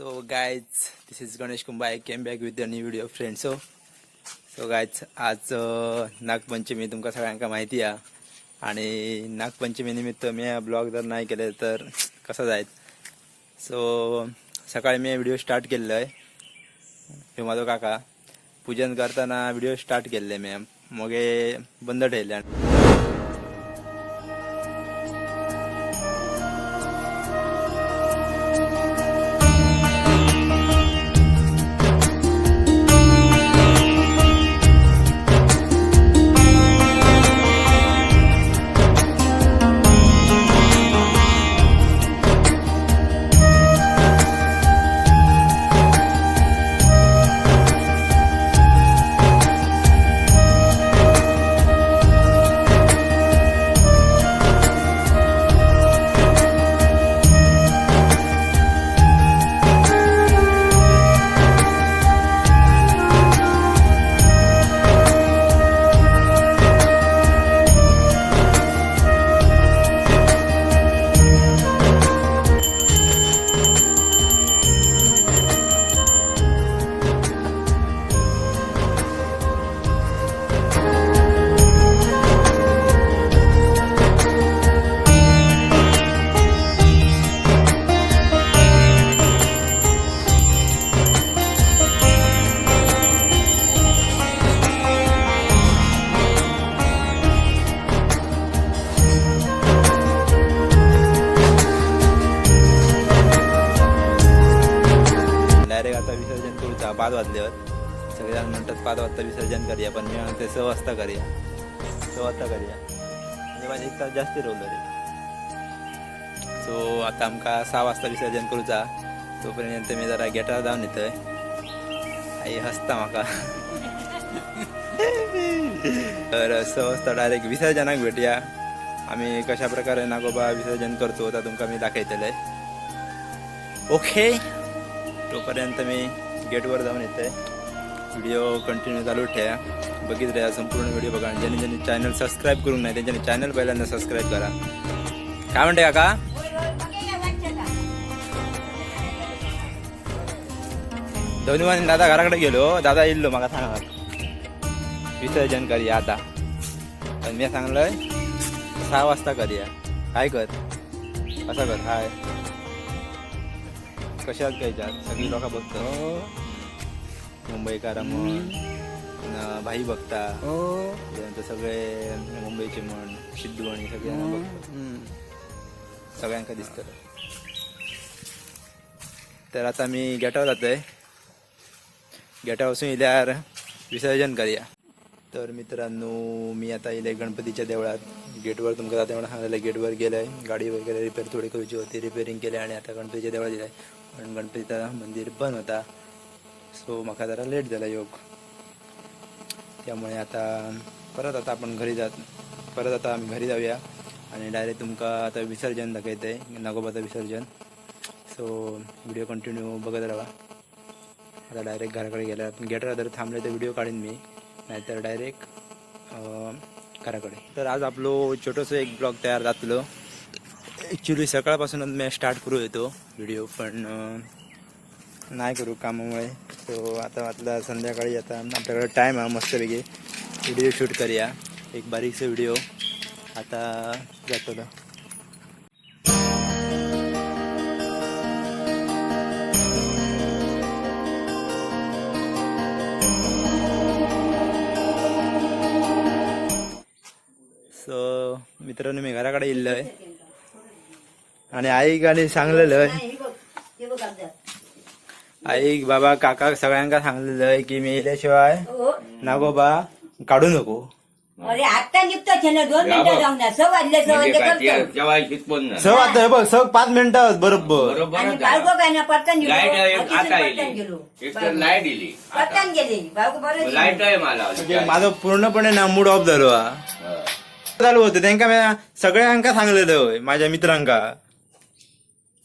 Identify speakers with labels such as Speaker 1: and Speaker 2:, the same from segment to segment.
Speaker 1: So guys, this is Ganesh Kumba. I came back with a new video, friends. So guys, आज नागपंचमी तुमका सगळ्यांका माहिती आहे आणि नागपंचमी निमित्त मी ब्लॉग जर नाही केले तर कसं जायत. सो सकाळी मी व्हिडिओ स्टार्ट केलेलो आहे. ह्यो माझो काका पूजन करताना व्हिडिओ स्टार्ट केले मी, मगे बंद ठेवले. डायरेक्ट आता विसर्जन करूचा. 5 वाजल्यावर सगळेजण म्हणतात 5 वाजता विसर्जन करूया, पण मी म्हणते 6 वाजता करूया, 6 वाजता करूया, म्हणजे माझे 1 तास जास्ती रोवलं रे. सो आता आमका 6 वाजता विसर्जन करूचा. तोपर्यंत मी जरा गेटार जाऊन येतोय. आई हसता माका. तर 6 वाजता डायरेक्ट विसर्जनाक भेटूया. आम्ही कशा प्रकारे नागोबा विसर्जन करतो तर तुमका मी दाखयतलंय. ओके, तोपर्यंत मी गेटवर जाऊन येते. व्हिडिओ कंटिन्यू चालू ठेवा, बघित राहा, संपूर्ण व्हिडिओ बघा. आणि ज्यांनी ज्यांनी चॅनल सबस्क्राईब करून नाही त्यांच्यानी चॅनल पहिल्यांदा सबस्क्राईब करा. काय म्हणते काका? दोन्ही दादा घराकडे गेलो, दादा येईल माका सांगा विसर्जन करूया आता, पण मी सांगलंय 6 वाजता करूया. काय कर, कसा कर, हाय कशात घ्यायच्यात सगळी लोक बघतो, मुंबईकार म्हण, पुन्हा भाई बघता, त्यानंतर सगळे मुंबईचे म्हण, सिद्धू आणि सगळ्यांना बघतो, सगळ्यांका दिसतं. तर आता मी गेटावर जातोय, गेटावर वचून इल्यार विसर्जन करूया. तर मित्रांनो, मी आता इले गणपतीच्या देवळात. गेटवर तुमका जाते म्हणून सांगितलं, गेटवर गेलंय. गाडी वगैरे रिपेअर थोडी करूची होती, रिपेअरिंग केले आणि आता गणपतीच्या देवळात दिलाय. पण गणपतीचा मंदिर बंद होता, सो माका जरा लेट झाला योग. त्यामुळे आता परत आता आपण घरी जात, परत आता आम्ही घरी जाऊया आणि डायरेक्ट तुमका आता विसर्जन दाखयतंय, नागोबाचं विसर्जन. सो व्हिडिओ कंटिन्यू बघत राहा. आता डायरेक्ट घराकडे गेला, पण गेटावर जर थांबले तर व्हिडिओ काढीन मी, नाहीतर डायरेक्ट घराकडे. तर आज आपलो छोटंसं एक ब्लॉग तयार जातलो. ॲक्च्युली सकाळपासूनच मी स्टार्ट करू येतो व्हिडिओ, पण नाही करू कामामुळे. सो आता वाटलं संध्याकाळी आता आपल्याकडे टाईम आहे, मस्तपैकी व्हिडिओ शूट करूया, एक बारीकसं व्हिडिओ आता जातलो. सो मित्रांनो, मी घराकडे इल्लोय आणि आईक आणि सांगलेलं, आई बाबा काका सगळ्यांका सांगलेलं की मी इल्याशिवाय नागोबा काढू नको.
Speaker 2: अरे आता निघतो ना, 2 मिनिटं जाऊन ना, 6 वाजले, 6
Speaker 3: म्हणजे
Speaker 2: वाजले
Speaker 3: काय ते
Speaker 2: करतो.
Speaker 3: जेवायला शिकवण ना.
Speaker 1: 6 वाजता हे बघ, 6 5 मिनिटं बरोबर.
Speaker 3: बरोबर.
Speaker 2: आणि बायको काय ना परतन गेलो.
Speaker 3: लाईट एक
Speaker 2: अतिशय
Speaker 3: आता
Speaker 2: परतन
Speaker 3: येली,
Speaker 2: गेलो.
Speaker 3: एक तर लाईट इली आता.
Speaker 2: परतन गेली बायको बरं.
Speaker 3: लाईट आहे मला.
Speaker 1: म्हणजे माझं पूर्णपणे ना मूड ऑफ झालो हा.
Speaker 3: हा.
Speaker 1: चालू होतं त्यांका, मी सगळ्यांका सांगलेलं होय, माझ्या मित्रांका.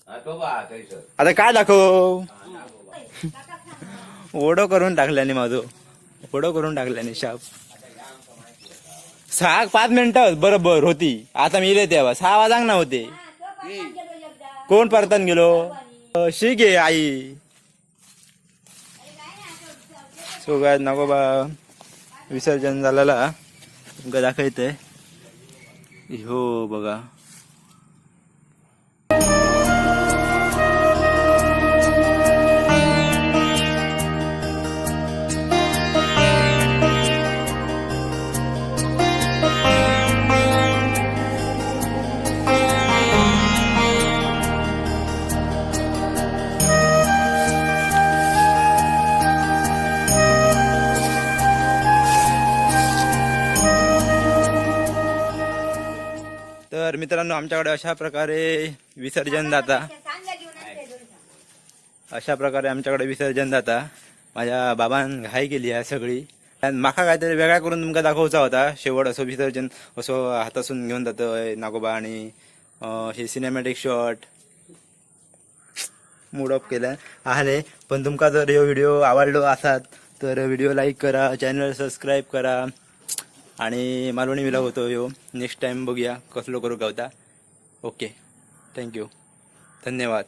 Speaker 3: हा, तो बा थंयसर.
Speaker 1: आता काय दाखव, ओढो करून टाकल्याने माझो, ओढो करून टाकल्याने शाप. 6 5 मिनिटं बरोबर होती. आता मी इले तेव्हा 6 वाजांक ना होते. कोण परतन गेलो? शी घे आई. सो काय नागोबा विसर्जन झालेला तुमका दाखवते. हो बघा. तर मित्रांनो, आमच्याकडे अशा प्रकारे विसर्जन जाता. अशा प्रकारे आमच्याकडे विसर्जन जाता. माझ्या बाबान घाई केली आहे सगळी आणि माका काहीतरी वेगळा करून तुमका दाखवचा होता. शेवट असो विसर्जन असो हातासून घेऊन जातो नागोबा आणि हे सिनेमॅटिक शॉट मूड ऑफ केला आहे. पण तुमका जर ह्यो व्हिडिओ आवडलो असात तर व्हिडिओ लाईक करा, चॅनल सबस्क्राईब करा आणि मालवणी विलॉग होतो ह्यो. नेक्स्ट टाइम बघूया कसलो करू गावता. ओके, thank you, धन्यवाद.